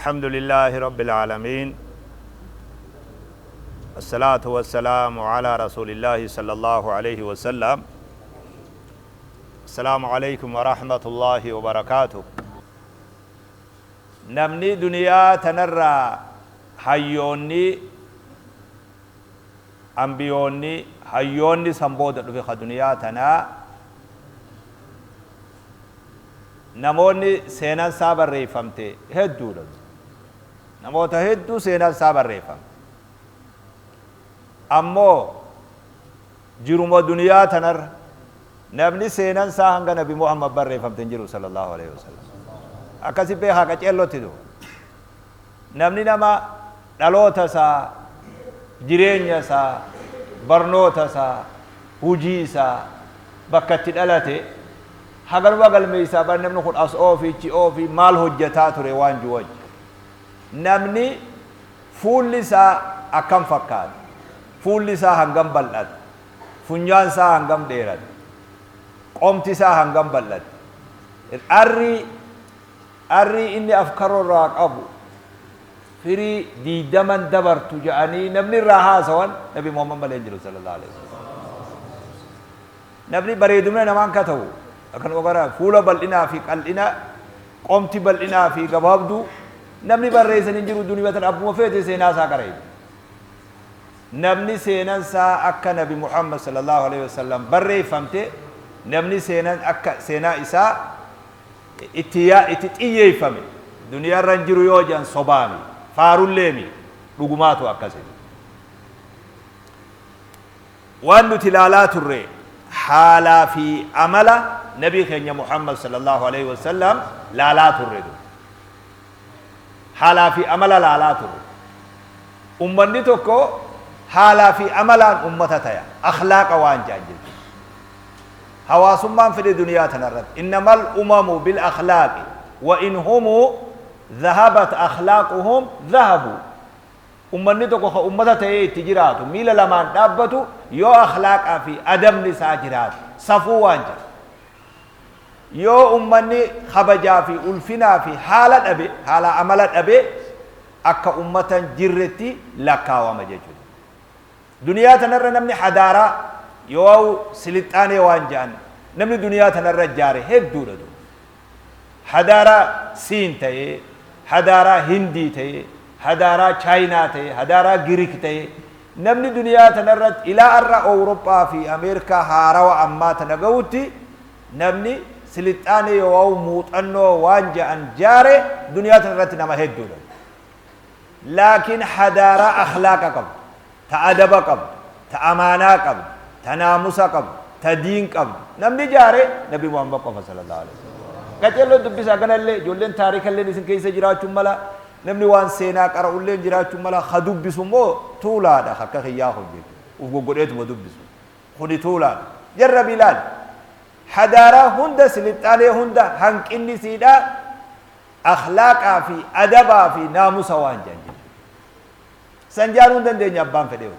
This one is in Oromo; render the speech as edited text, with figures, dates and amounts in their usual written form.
الحمد لله رب العالمين، الصلاة والسلام على رسول الله صلى الله عليه وسلم. السلام عليكم ورحمة الله وبركاته. نمني دنيا تنرى حيوني أنبيوني حيوني سنبود في دنيا تنا namoonni seenaan isaa barreeffamte hedduudha. Namoota hedduu seenaan isaa barreeffamte. Ammoo jiruma duniyaa tanarra namni seenaan isaa hanga Nabi Muhammad barreeffamte hin jiru sallallahu alaihi wasallam. Akkasi beekaa qaceellotti du. Namni nama dhaloota isaa, jireenya isaa, barnoota isaa, hujii isaa, bakka itti dhalate haganuma galmeessaa bar namni kun as oofi ichi oofi maal hojjetaa ture waan jiru wajji. Namni fuulli isaa akkam fakkaata, fuulli isaa hangam bal'ata, funyaan isaa hangam dheerata, qomti isaa hangam bal'ata, arri inni afkaroo irraa qabu firii 20 dabartu jedhanii namni irraa haasawan Nabi Muhammad malee hin jiru sallallahu alaihi wasallam. Namni bareedumna namaan ka ta'u akkanuma gara fuula bal'inaa fi qal'ina, qomti bal'inaa fi gabaabduu namni barreessan hin jiru. Duniyaa tan abbuma feete seenaa isaa qara'e. Namni seenan isaa akka Nabi Muhammad sallallahu alaihi wasallam barreeffamte, namni seenan akka seenaa isaa itti yaa itti xiyyeeffame duniyaa irra hin jiru yoo jedhan sobaami, faarulleemi, dhugumaatu akkasi. Waan nuti ilaalaa turre haalaa fi amala Nabii keenya Muhammad sallallahu alaihi wasallam laalaa turre. Haalaa fi amala laalaa turre. Ummanni tokko haalaa fi amalaan ummata taya, akhlaaqa waan jedhan jechuudha. Hawaasummaan fedhe duniyaa tanarratti innamal umamu bil akhlaaqi wa in humu dhahabat akhlaaquhum dhahabu. Ummanni tokko ka ummata ta'ee itti jiraatu, miila lamaan dhaabbatu, yoo akhlaaqaa fi adabni isaa jiraatu, safuu waan jedhu. Yoo ummanni kabajaa fi ulfinaa fi haala dhabe, haala amala dhabe, akka ummatan jirretti lakkaawama jechuudha. Duniyaa tanarra namni hadaaraa yoo silixaanee waan jedhan namni duniyaa tanarra ijaare hedduudha. Hadaaraa Siin ta'ee, hadaaraa Hindii ta'ee, hadaaraa Chaayinaa ta'ee, hadaaraa Giriik ta'ee, namni duniyaa tanarratti ilaa har'a Awurooppaa fi Ameerikaa haarawa ammaa tana gahutti namni silixaanee yoo muuxannoo waan jedhan jaare duniyaa tanarratti nama hedduudha. Laakiin hadaaraa akhlaaqa qabdu, ta adaba qabdu, ta amaanaa qabdu, ta naamusa qabdu, ta diin qabdu namni jaare Nabi Muhammad qofa sallallahu alaihi wasallam. Qaceelloo dubbisaa kanallee ijoolleen taarikallee isin keessa jiraachuun mala, namni waan seenaa qara'ullee jiraachuun mala. Ha dubbisu immoo tuulaadha, akka kiyyaa hojjetu uf goggodheetuma dubbisu kuni tuulaadha. Jarra bilaal hadaaraa hunda, silixaanee hunda hanqinni siidhaa akhlaaqaa fi adabaa fi naamusa waan jedhan jechuudha. San jaaruu hin dandeenya abbaan fedhee.